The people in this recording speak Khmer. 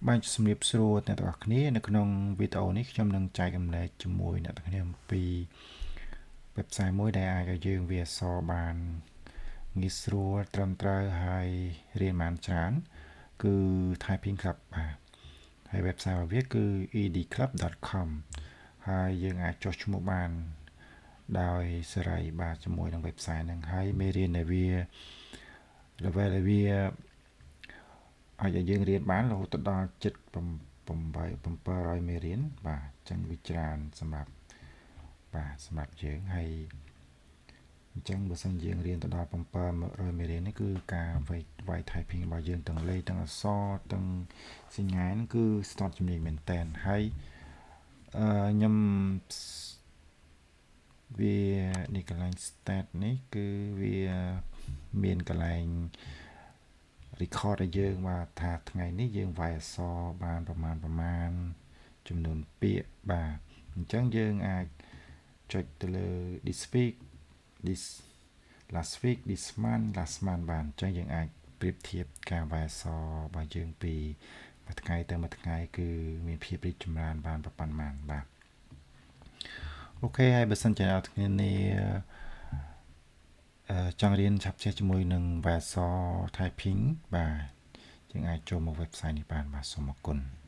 បាទជំរាបសួរអ្នកទាំងអស់គ្នានៅក្នុងវីដេអូនេះខ្ញុំនឹងចែករំលែកជាមួយអ្នកទាំងគ្នាអំពី website មួយដែលអាចឲ្យយើងវាយអក្សរបានងាយស្រួលត្រឹមត្រូវហើយរៀនបានច្រើនគឺ Typing Club បាទហើយ website របស់វាគឺ edclub.com ហើយយើងអាចចុះឈ្មោះបានដោយសេរីបាទជាមួយនឹង website ហ្នឹងហើយមេរៀនដែលវា level ដែលវាអាចឲ្យយើងរៀនបានរហូតដល់ជិត8 700មេរៀនបាទអញ្ចឹងវាច្រើនសម្រាប់បាទសម្រាប់យើងហើយអញ្ចឹងបើសិនយើងរៀនទៅដល់700មេរៀននេះគឺការវាយវាយ typing របស់យើងទាំងលេខទាំងអក្សរទាំងសញ្ញាហ្នឹងគឺស្ទាត់ជំនាញមែនតែនហើយអឺខ្ញុំវានេះកន្លែង start នេះគឺវាមានកន្លែង record ឲ្យយើងបាទថាថ្ងៃនេះយើងវាយអក្សរបានប្រមាណប្រមាណចំនួនពាក្យបាទអញ្ចឹងយើងអាចចុចទៅលើ this week, this last week, this month, last month បានអញ្ចឹងយើងអាចប្រៀបធៀបការវាយអក្សររបស់យើងពីមួយថ្ងៃទៅមួយថ្ងៃគឺមានភាពរីកចម្រើនបានប៉ុន្មានបាទ OK ហើយបើសិនជាអ្នកទាំងគ្នាចង់រៀនឆាប់ចេះជាមួយនឹងវាយអក្សរ typing បាទយើងអាចចូលមក website នេះបានបាទសូមអរគុណ។